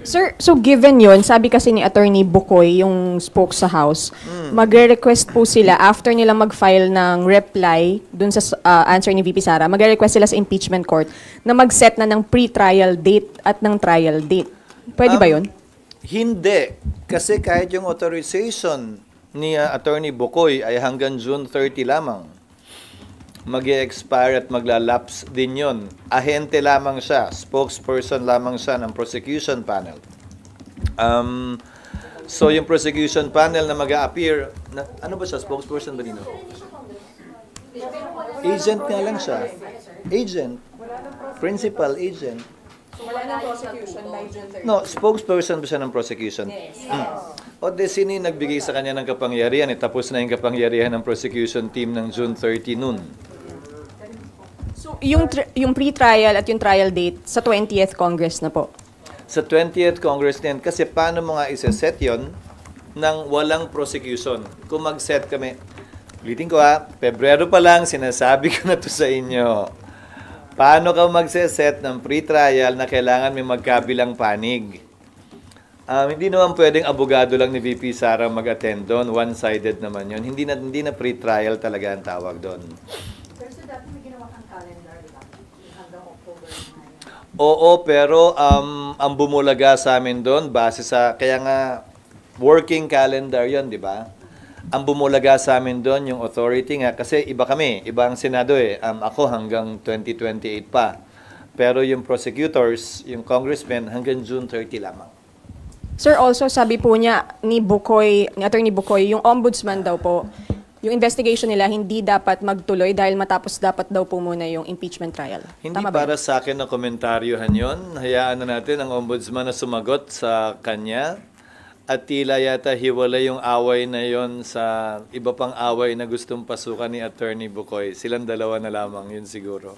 Sir, so given yon, sabi kasi ni Attorney Bukoy, yung spoke sa House, magre-request po sila after nila mag-file ng reply dun sa answer ni VP Sara, magre-request sila sa impeachment court na mag-set na ng pre-trial date at ng trial date. Pwede ba yun? Hindi. Kasi kahit yung authorization ni Attorney Bukoy ay hanggang June 30 lamang. Mag-e-expire at maglalapse din yun. Ahente lamang siya, spokesperson lamang siya ng prosecution panel. So yung prosecution panel na mag-a-appear, ano ba siya, spokesperson ba dito? Agent nga lang siya. Agent. Principal agent. Wala na prosecution by June 30. No, spokesperson ba siya ng prosecution? Yes. O de sino yung nagbigay sa kanya ng kapangyarihan? Tapos na yung kapangyarihan ng prosecution team ng June 30 noon. So, yung pre-trial at yung trial date sa 20th Congress na po? Sa 20th Congress din, kasi paano mo nga isa-set yon ng walang prosecution? Kung mag-set kami, ulitin ko Pebrero pa lang, sinasabi ko na to sa inyo. Paano ka mag-set ng pre-trial na kailangan may magkabilang panig? Hindi naman pwedeng abogado lang ni VP Sara mag-attend doon. One-sided naman yun. Hindi na pre-trial talaga ang tawag doon. Pero so dati may ginawa kang calendar, di ba? Hanggang October na. Oo, pero ang bumulaga sa amin doon, base sa, kaya nga, working calendar yon, di ba? Ang bumulaga sa amin doon, yung authority nga, kasi iba kami, iba ang Senado ako hanggang 2028 pa. Pero yung prosecutors, yung congressmen, hanggang June 30 lamang. Sir, also sabi po niya ni Bukoy, ni Attorney Bukoy, yung ombudsman daw po, yung investigation nila hindi dapat magtuloy dahil matapos dapat daw po muna yung impeachment trial. Hindi Tama ba para sa akin na komentaryohan yon. Hayaan na natin ang ombudsman na sumagot sa kanya. At tila yata hiwalay yung away na yon sa iba pang away na gustong pasukan ni Attorney Bukoy. Silang dalawa na lamang, yun siguro.